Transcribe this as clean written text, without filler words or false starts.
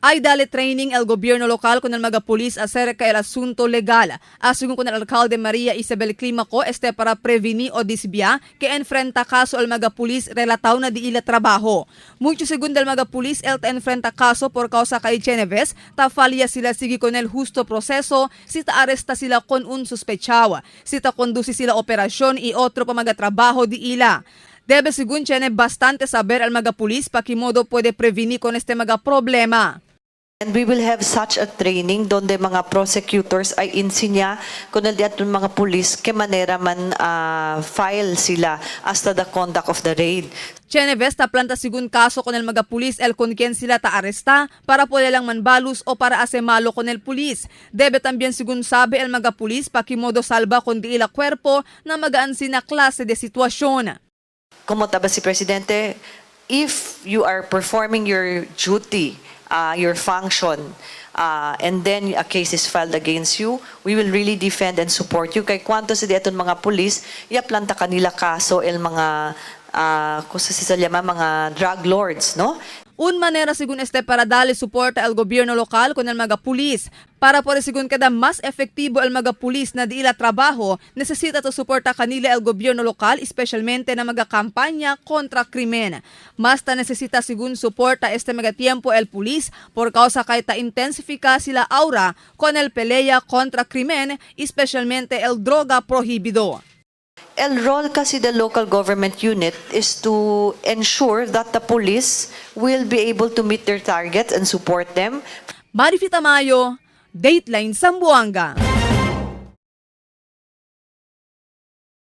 Hay dale training el gobierno local con el mga pulis acerca el asunto legal. Asegun con el alcalde María Isabel Clímaco, este para prevenir o desvia que enfrenta caso el mga pulis relatado na di ila trabajo. Mucho según del mga pulis el ta enfrenta caso por causa kay Geneves, ta falya sila sigi con el justo proceso si ta aresta sila con un sospechawa, si ta conduce sila operasyon y otro pa mga trabajo di ila. Debe según tiene bastante saber al mga pulis pa modo puede prevenir con este mga problema. And we will have such a training donde mga prosecutors ay insinya kung el aton mga pulis que manera man file sila hasta the conduct of the raid. Cheneves ta planta sigun kaso con el mga pulis el con quien sila ta aresta para puede lang manbalus o para hace malo con el pulis. Debe también sigun sabe el mga pulis pa modo salva con di ila cuerpo na magaan sina klase de sitwasyon. Como taba si Presidente, if you are performing your duty, your function, and then a case is filed against you, we will really defend and support you. Kay kwanto sa di aton mga pulis, ya planta kanila kaso el mga, kung sa sila llama, mga drug lords, no? Un manera según este para darle soporte al gobierno local con el mga pulis. Para por según queda más efectivo el mga pulis na di ila trabajo, necesita to suporta kanila el gobierno local, especialmente na mga kampanya kontra krimen. Mas ta necesita según suporta este mga tiempo el pulis por causa kay ta intensifica sila aura con el pelea kontra krimen, especialmente el droga prohibido. El role kasi the local government unit is to ensure that the police will be able to meet their targets and support them. Marifi Tamayo, Dateline Zamboanga.